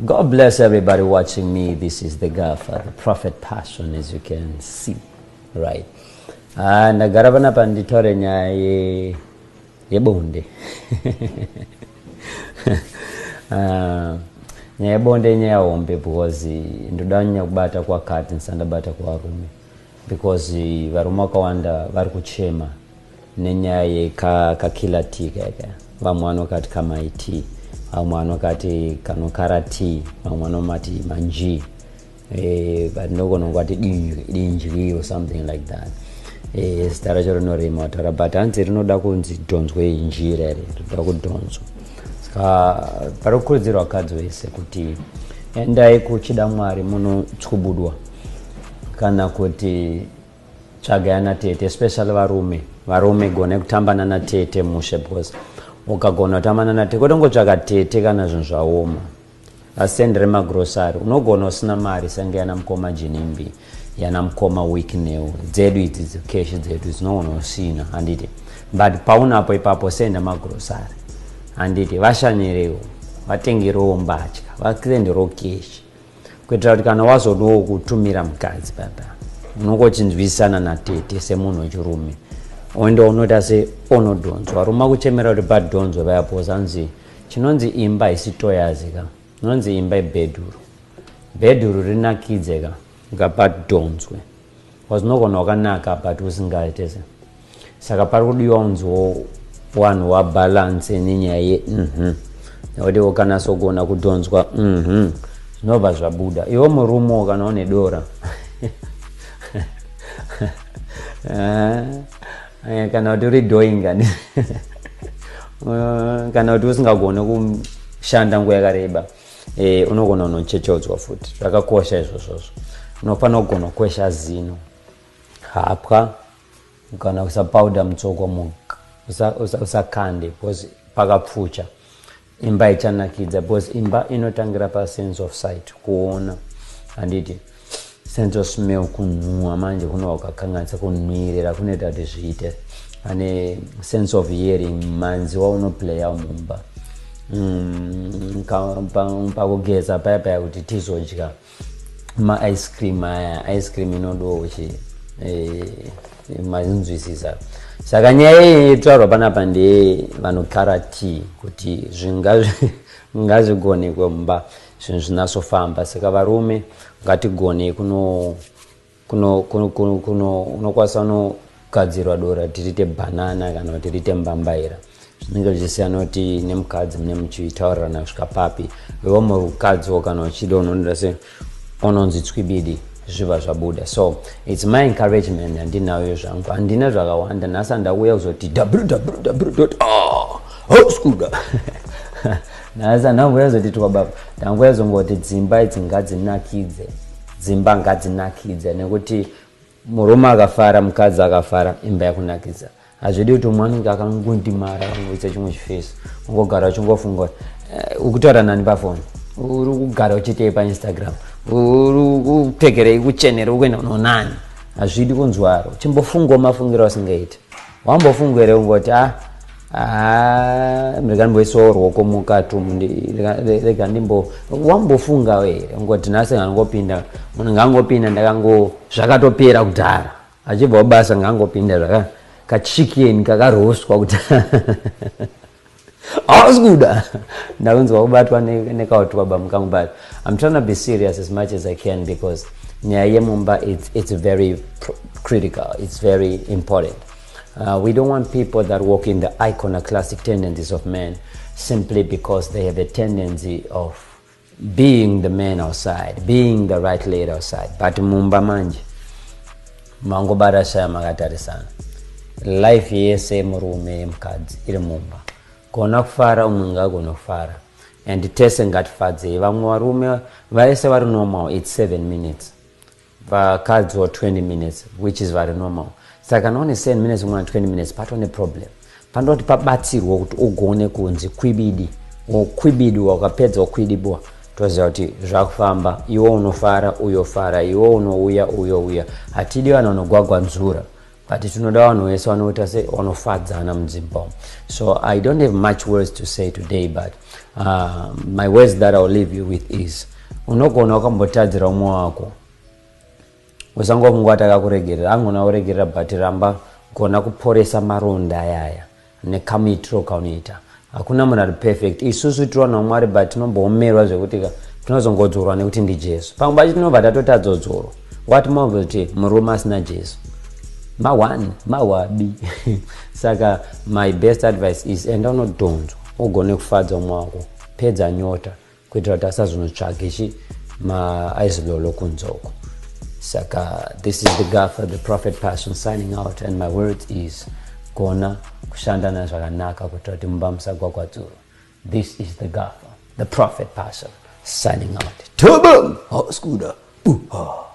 God bless everybody watching me. This is the Gaffa, the Prophet Passion, as you can see, right? Ah, ndagara panapa nditaure nyaya yebonde. Ah, nyaya yebonde inyaya hombe because ndoda kunyanya kubata kwakati ndisandabata kuvarume because varume vakawanda vari kuchema nenyaya yekakila t kaka. Vamwe vanokati kamait, vamwe vanokati kanokara t, vamwe vanomati manji, but ndogona kungati dinji or something like that. Zita racho rinorema kutaura, but hanzi rinoda kunzi dhonzwe injira here, rinoda kudhonzwa. Saka pari kukurudzirwa vakadzi vese kuti endai kuchida Mwari munotsubudwa, kana kuti tsvagai ana tete, especially varume. Varume, gone kutamba nana tete mushe, because ukagona kutamba nana tete, kwete kungotsvaga tete kana zvinhu zvaoma, asendere magrosari. Unogona usina mari senge yana mukoma Jinimbi, yana mukoma Wicknell dzedu idzi, keshi dzedu dzinogona usina, handiti? But paunapo ipapo, senda magrosari, handiti? Vashanyirewo, vatengerewo mbatya, vasenderewo keshi, kuitira kuti kana wazodawo kutumira mukadzi papa, unongochinzwisana natete semunhu wechirume, oenda unoita se onodhonzwa. Ruma kuchemera kuti padhonzwe vayapo. Zanzi chinonzi imba haisi toyazi ka, inonzi imba ibhedhuru. Bhedhuru rinakidze ka, ngapadhonzwe, because unogona wakanaka but usingaite se. Saka pari kudiwa unziwo wanhu wabalance nenyaya ye nekuti ukanasogona kudhonzwa, zvinobva zvabuda. Iwe murume, kana une dora, kana kuti uri doinga, kana kuti usingagoni kushanda nguva yakareba, unogona unochechodzwa futi. Zvakakosha izvozvozvo. Unofanira kugona kukwesha zino, hapwa, kana usapauda mutsoko, usakande, because pakapfucha imba ichanakidza, because imba inotangira pasense of sight, kuona, handiti? Sense of smell, kunhuhwa. Manje kunova kukakanganisa kunhuhirira kunoita kuti zviite. Ane sense of hearing, manzi waunoplaya mumba, pakugeza paya paya kuti tizodya maice cream aya, ice cream inodowo chi, manzwisisa? Saka nyaya iyi itaurwa panapa ndeye vanokara tea, kuti ngazvigonekwe mumba, zvinhu zvinasofamba. Saka varume, ngatigone unokwanisa unogadzirwa dora, tiriite bhanana kana kuti riite mbambaira. Zvinenge zvichisiyana kuti nemukadzi mune muchitaurirana kusvika papi. Iwe mukadziwo, kana uchida, unonoda se unonzi tswibidi, zviva zvabuda. So it's my encouragement. Handinayo zvangu, handina zvakawanda nhasi. Handauya kuzoti www hoskuda nhasi, handamboya kuzoti twababa. Ndanguya zongoti dzimba idzi ngadzinakidze, dzimba ngadzinakidze, nekuti murume akafara, mukadzi akafara, imba yakunakidza. Hazvidi kuti umwe anenge akangundimara, akangoita chimwe chifesi, ungogara uchingofunga, ukutaura nani pafoni, uri kugara uchiitei paInstagram, uri kupfekerei, kuchenera, ukuenda unonani. Hazvidi kunzwaro. Chimbofungawo mafungiro asingaiti. Wambofunga here ungoti, "Ah, ah, rega ndimboisawo ruoko mukati umu, rega ndimbo"? Wambofungawo here ungoti, "Nhasi ngangopinda, munhu ngangopinda ndakango zvakatopera kudhara, achibva kubasa ngangopinda zvaka kachicken kakaroswa kuti hausi kuda"? Ndakunzwa kubatwa nekautwa bamukangu, but I'm trying to be serious as much as I can because nyaya yemumba, it's very critical, it's very important. We don't want people that walk in the iconoclastic tendencies of men simply because they have a tendency of being the man outside, being the right lady outside, but mumba manje mangobata shaya makatarisana. Life yese murume yemukadzi iri mumba. Gona kufara, umwe ngaagone kufara, and tese ngatifadzei. Vamwe varume vaese vari normal, it's 7 minutes, vakadzi wa 20 minutes, which is very normal. Saka kana une 7 minutes, umwe 20 minutes, patone problem. Panoti pabatsirwa kuti ugone kunzi kwibidi, kwibidi. Ukapedza kwidibwa, toziva kuti zvakufamba. Iwe unofara, uyofara, iwe unouya, uyouya. Hatidi vanhu vanogwagwanzura. But tinoda vanhu vese vanoita se vanofadzana mudzimba umu. So I don't have much words to say today, but my words that I'll leave you with is, unogona wakambotadzira umwe wako, usangofunga kuti akakuregerera. Angona kuregerera, but ramba gona kuporesa maronda ayaya nekamuitiro kaunoita. Hakuna munhu ari perfect. Isusu tiri vanhu vaMwari, but tinomboomerwa zvekuti tinozongodzorwa nekuti ndiJesu. Pamwe pacho tinobva tatotadzodzorwa. What more kuti murume asina Jesu? Ma1 mawabi. Saka my best advice is, enda unodhonzwa, ugone kufadza umwe wako, pedza nyota, kuitira kuti asazonotsvage chi maizilolo kunzoko. Saka this is the Gaffer, the Prophet Passion, signing out, and my words is, gona kushandana zvakanaka kuitira kuti mumba musagwagwadzurwa. This is the Gaffer, the Prophet Passion, signing out. Tubum hoskuda. Uha.